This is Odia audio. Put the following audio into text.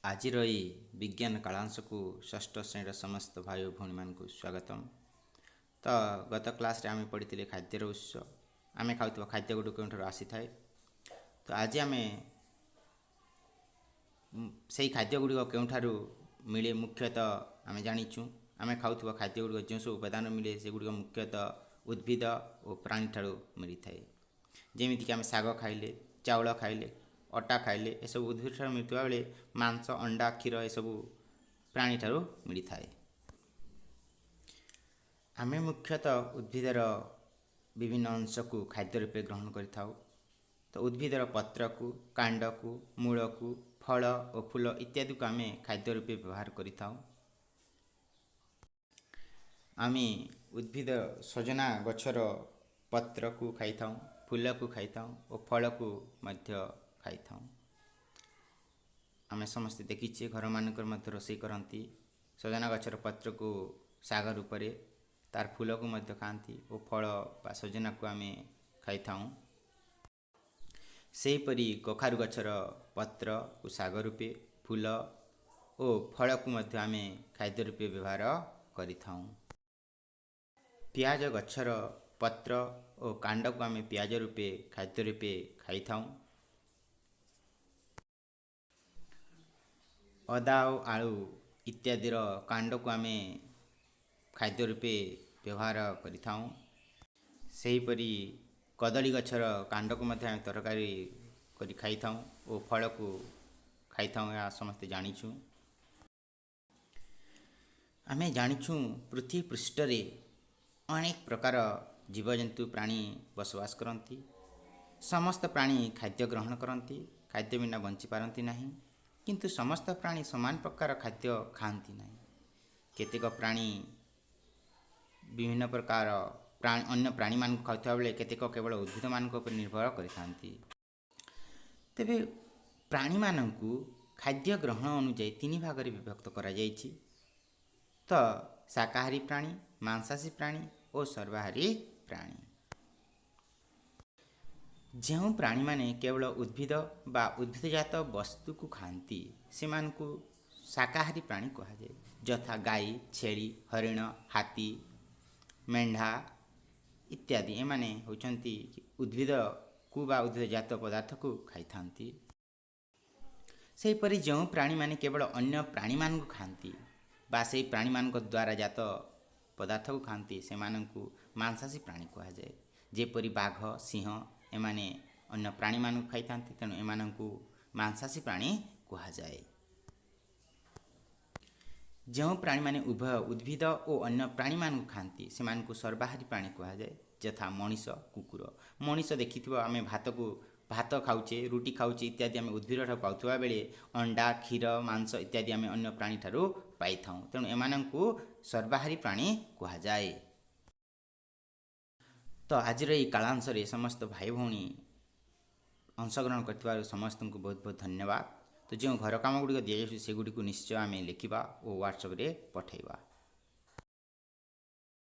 ଆଜିର ଏଇ ବିଜ୍ଞାନ କାଳାଂଶକୁ ଷଷ୍ଠ ଶ୍ରେଣୀର ସମସ୍ତ ଭାଇ ଓ ଭଉଣୀମାନଙ୍କୁ ସ୍ୱାଗତମ। ତ ଗତ କ୍ଲାସ୍ରେ ଆମେ ପଢ଼ିଥିଲେ ଖାଦ୍ୟର ଉତ୍ସ, ଆମେ ଖାଉଥିବା ଖାଦ୍ୟ ଗୁଡ଼ିକ କେଉଁଠାରୁ ଆସିଥାଏ। ତ ଆଜି ଆମେ ସେଇ ଖାଦ୍ୟ ଗୁଡ଼ିକ କେଉଁଠାରୁ ମିଳେ। ମୁଖ୍ୟତଃ ଆମେ ଜାଣିଛୁ, ଆମେ ଖାଉଥିବା ଖାଦ୍ୟ ଗୁଡ଼ିକ ଯେଉଁ ସବୁ ଉପାଦାନ ମିଳେ, ସେଗୁଡ଼ିକ ମୁଖ୍ୟତଃ ଉଦ୍ଭିଦ ଓ ପ୍ରାଣୀଠାରୁ ମିଳିଥାଏ। ଯେମିତିକି ଆମେ ଶାଗ ଖାଇଲେ, ଚାଉଳ ଖାଇଲେ, ଅଟା ଖାଇଲେ, ଏସବୁ ଉଦ୍ଭିଦ ଠାରୁ ମିଳୁଥିବା ବେଳେ ମାଂସ, ଅଣ୍ଡା, କ୍ଷୀର ଏସବୁ ପ୍ରାଣୀଠାରୁ ମିଳିଥାଏ। ଆମେ ମୁଖ୍ୟତଃ ଉଦ୍ଭିଦର ବିଭିନ୍ନ ଅଂଶକୁ ଖାଦ୍ୟ ରୂପେ ଗ୍ରହଣ କରିଥାଉ। ତ ଉଦ୍ଭିଦର ପତ୍ରକୁ, କାଣ୍ଡକୁ, ମୂଳକୁ, ଫଳ ଓ ଫୁଲ ଇତ୍ୟାଦିକୁ ଆମେ ଖାଦ୍ୟ ରୂପେ ବ୍ୟବହାର କରିଥାଉ। ଆମେ ଉଦ୍ଭିଦ ସଜନା ଗଛର ପତ୍ରକୁ ଖାଇଥାଉ, ଫୁଲକୁ ଖାଇଥାଉ ଓ ଫଳକୁ ମଧ୍ୟ ଖାଇଥାଉ। ଆମେ ସମସ୍ତେ ଦେଖିଛେ, ଘରମାନଙ୍କରେ ମଧ୍ୟ ରୋଷେଇ କରନ୍ତି। ସଜନା ଗଛର ପତ୍ରକୁ ଶାଗ ରୂପରେ, ତାର ଫୁଲକୁ ମଧ୍ୟ ଖାଆନ୍ତି ଓ ଫଳ ବା ସଜନାକୁ ଆମେ ଖାଇଥାଉ। ସେହିପରି କଖାରୁ ଗଛର ପତ୍ରକୁ ଶାଗ ରୂପେ, ଫୁଲ ଓ ଫଳକୁ ମଧ୍ୟ ଆମେ ଖାଦ୍ୟ ରୂପେ ବ୍ୟବହାର କରିଥାଉ। ପିଆଜ ଗଛର ପତ୍ର ଓ କାଣ୍ଡକୁ ଆମେ ପିଆଜ ରୂପେ ଖାଦ୍ୟ ରୂପେ ଖାଇଥାଉ। ଅଦା ଓ ଆଳୁ ଇତ୍ୟାଦିର କାଣ୍ଡକୁ ଆମେ ଖାଦ୍ୟ ରୂପେ ବ୍ୟବହାର କରିଥାଉ। ସେହିପରି କଦଳୀ ଗଛର କାଣ୍ଡକୁ ମଧ୍ୟ ଆମେ ତରକାରୀ କରି ଖାଇଥାଉ ଓ ଫଳକୁ ଖାଇଥାଉ, ଏହା ସମସ୍ତେ ଜାଣିଛୁ। ଆମେ ଜାଣିଛୁ, ପୃଥିବୀ ପୃଷ୍ଠରେ ଅନେକ ପ୍ରକାର ଜୀବଜନ୍ତୁ ପ୍ରାଣୀ ବସବାସ କରନ୍ତି। ସମସ୍ତ ପ୍ରାଣୀ ଖାଦ୍ୟ ଗ୍ରହଣ କରନ୍ତି, ଖାଦ୍ୟ ବିନା ବଞ୍ଚିପାରନ୍ତି ନାହିଁ। କିନ୍ତୁ ସମସ୍ତ ପ୍ରାଣୀ ସମାନ ପ୍ରକାର ଖାଦ୍ୟ ଖାଆନ୍ତି ନାହିଁ। କେତେକ ପ୍ରାଣୀ ବିଭିନ୍ନ ପ୍ରକାର ଅନ୍ୟ ପ୍ରାଣୀମାନଙ୍କୁ ଖାଉଥିବା ବେଳେ କେତେକ କେବଳ ଉଦ୍ଭିଦମାନଙ୍କ ଉପରେ ନିର୍ଭର କରିଥାନ୍ତି। ତେବେ ପ୍ରାଣୀମାନଙ୍କୁ ଖାଦ୍ୟ ଗ୍ରହଣ ଅନୁଯାୟୀ ତିନି ଭାଗରେ ବିଭକ୍ତ କରାଯାଇଛି। ତ ଶାକାହାରୀ ପ୍ରାଣୀ, ମାଂସାଶୀ ପ୍ରାଣୀ ଓ ସର୍ବାହାରୀ ପ୍ରାଣୀ। ଯେଉଁ ପ୍ରାଣୀମାନେ କେବଳ ଉଦ୍ଭିଦ ବା ଉଦ୍ଭିଦଜାତ ବସ୍ତୁକୁ ଖାଆନ୍ତି, ସେମାନଙ୍କୁ ଶାକାହାରୀ ପ୍ରାଣୀ କୁହାଯାଏ, ଯଥା ଗାଈ, ଛେଳି, ହରିଣ, ହାତୀ, ମେଣ୍ଢା ଇତ୍ୟାଦି। ଏମାନେ ହେଉଛନ୍ତି ଉଦ୍ଭିଦକୁ ବା ଉଦ୍ଭିଦଜାତ ପଦାର୍ଥକୁ ଖାଇଥାନ୍ତି। ସେହିପରି ଯେଉଁ ପ୍ରାଣୀମାନେ କେବଳ ଅନ୍ୟ ପ୍ରାଣୀମାନଙ୍କୁ ଖାଆନ୍ତି ବା ସେହି ପ୍ରାଣୀମାନଙ୍କ ଦ୍ୱାରା ଜାତ ପଦାର୍ଥକୁ ଖାଆନ୍ତି, ସେମାନଙ୍କୁ ମାଂସାଶୀ ପ୍ରାଣୀ କୁହାଯାଏ। ଯେପରି ବାଘ, ସିଂହ, ଏମାନେ ଅନ୍ୟ ପ୍ରାଣୀମାନଙ୍କୁ ଖାଇଥାନ୍ତି, ତେଣୁ ଏମାନଙ୍କୁ ମାଂସାଶୀ ପ୍ରାଣୀ କୁହାଯାଏ। ଯେଉଁ ପ୍ରାଣୀମାନେ ଉଭୟ ଉଦ୍ଭିଦ ଓ ଅନ୍ୟ ପ୍ରାଣୀମାନଙ୍କୁ ଖାଆନ୍ତି, ସେମାନଙ୍କୁ ସର୍ବାହାରୀ ପ୍ରାଣୀ କୁହାଯାଏ, ଯଥା ମଣିଷ, କୁକୁର। ମଣିଷ ଦେଖିଥିବ, ଆମେ ଭାତ ଖାଉଛେ, ରୁଟି ଖାଉଛେ ଇତ୍ୟାଦି ଆମେ ଉଦ୍ଭିଦଠାରୁ ପାଉଥିବା ବେଳେ ଅଣ୍ଡା, କ୍ଷୀର, ମାଂସ ଇତ୍ୟାଦି ଆମେ ଅନ୍ୟ ପ୍ରାଣୀଠାରୁ ପାଇଥାଉ। ତେଣୁ ଏମାନଙ୍କୁ ସର୍ବାହାରୀ ପ୍ରାଣୀ କୁହାଯାଏ। ତ ଆଜିର ଏହି କାଳାଂଶରେ ସମସ୍ତ ଭାଇ ଭଉଣୀ ଅଂଶଗ୍ରହଣ କରିଥିବାରୁ ସମସ୍ତଙ୍କୁ ବହୁତ ବହୁତ ଧନ୍ୟବାଦ। ତ ଯେଉଁ ଘର କାମ ଗୁଡ଼ିକ ଦିଆଯାଉଛି, ସେଗୁଡ଼ିକୁ ନିଶ୍ଚୟ ଆମେ ଲେଖିବା ଓ ହ୍ୱାଟ୍ସଆପ୍ରେ ପଠାଇବା।